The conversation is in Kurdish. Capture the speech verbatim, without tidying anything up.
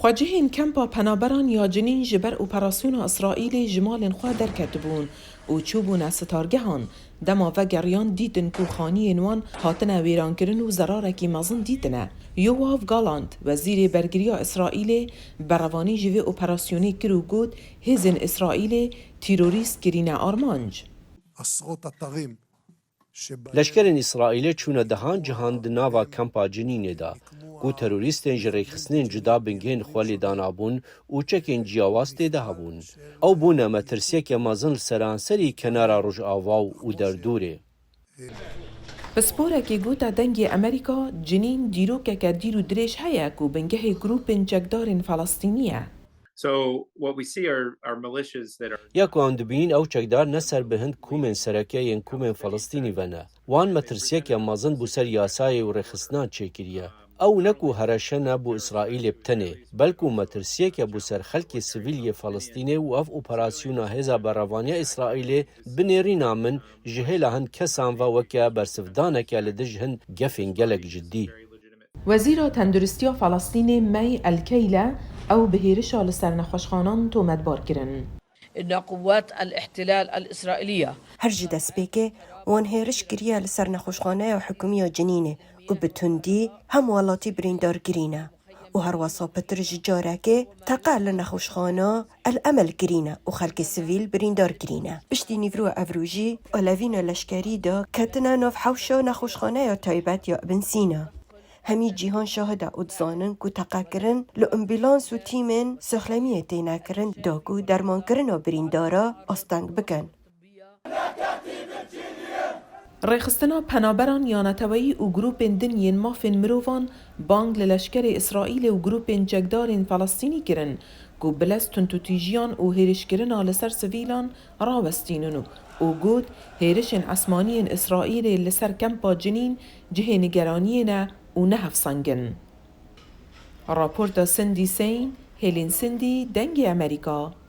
Xwecihên kempa penaberan ya cinîn ji ber operasyona Îsraîlê ji malên xwe derketibûn û çûbûne sitargehan. Dema vegeriyan dîtin ku xaniyên wan hatine wêrankirin û zerarekî mezin dîtine. Yoav Galant, wezîrê bergiriya Îsraîlê, berevanî ji vê operasyonê kir û got, hêzên Îsraîlê terorîst kirîne armanc. Leşkerên Îsraîlê çûne dehan cihan di nava kempa Cinînê de, ku terorîstên ji rêkxistinên cuda bingehên xwe lê danabûn û çekên ciyawaz tê de hebûn. Ew bûne metirsiyeke mezin li seranserî kenara Rojava û derdorê. Pisporekê gote Dengê Amerîka, Cinîn dîrokeke dîr û dirêj heye ku bingehê grûpên çekdarên Felestînî ye. So what we see are, are militias that are Ya ku em dibînin ew çekdar ne ser bi hin komên sereke yên komên Felistînî ve ne. Wan metirsiyeke mezin bo ser yasayê û rêxistinan çêkiriye. Ew ne ku hereşe ne bo Îsraîlê bi tenê, belku metirsiyeke bo ser xelkê sivîl yê Felistînê û ev operasyona hêza berevaniya Îsraîlê bi nêrîna min ji hêla hin kesan ve weke bersivdaneke li dij hin gefên gelek cidî. Wezîra Tenduristiya Felestînê Mey El Keyle ew bi hêrişa li ser nexweşxanan tometbar kirin. إن قوات الاحتلال الإسرائيلية Her ji destpêkê wan hêriş kiriye li ser nexweşxaneya hikûmî ya Cinînê û bi tundî hem welatî birîndar kirîne û herwesa pitir ji carekê teqe li nexweşxana El Emel kirîne û xelkê sivîl birîndar kirîne. Piştî nîvroya evrojî alevîna leşkerî de ketine nav hewşa nexweşxaneya taybet ya Ibn Sîna. Hemî cîhan şahid e û dizanin ku teqekirin li ambulans û tîmên sexlemiyê têne kirin da ku dermankirina birîndara asteng bikin. Rêxistina penaberan ya neteweyî û grûpên din yên mafên mirovan bang li leşkerê Îsraîlê û grûpên çekdarên Felestînî kirin ku bi lez tundûtîjiyan û hêrişkirina li ser sivîlan rawestînin û got, hêrişên esmaniyên Îsraîlê li ser kempa Cinîn cihê nigeraniyê ne û ne hevseng in. Raporta Cindy Saine, Hêlîn Cindy, Dengê Amerîka.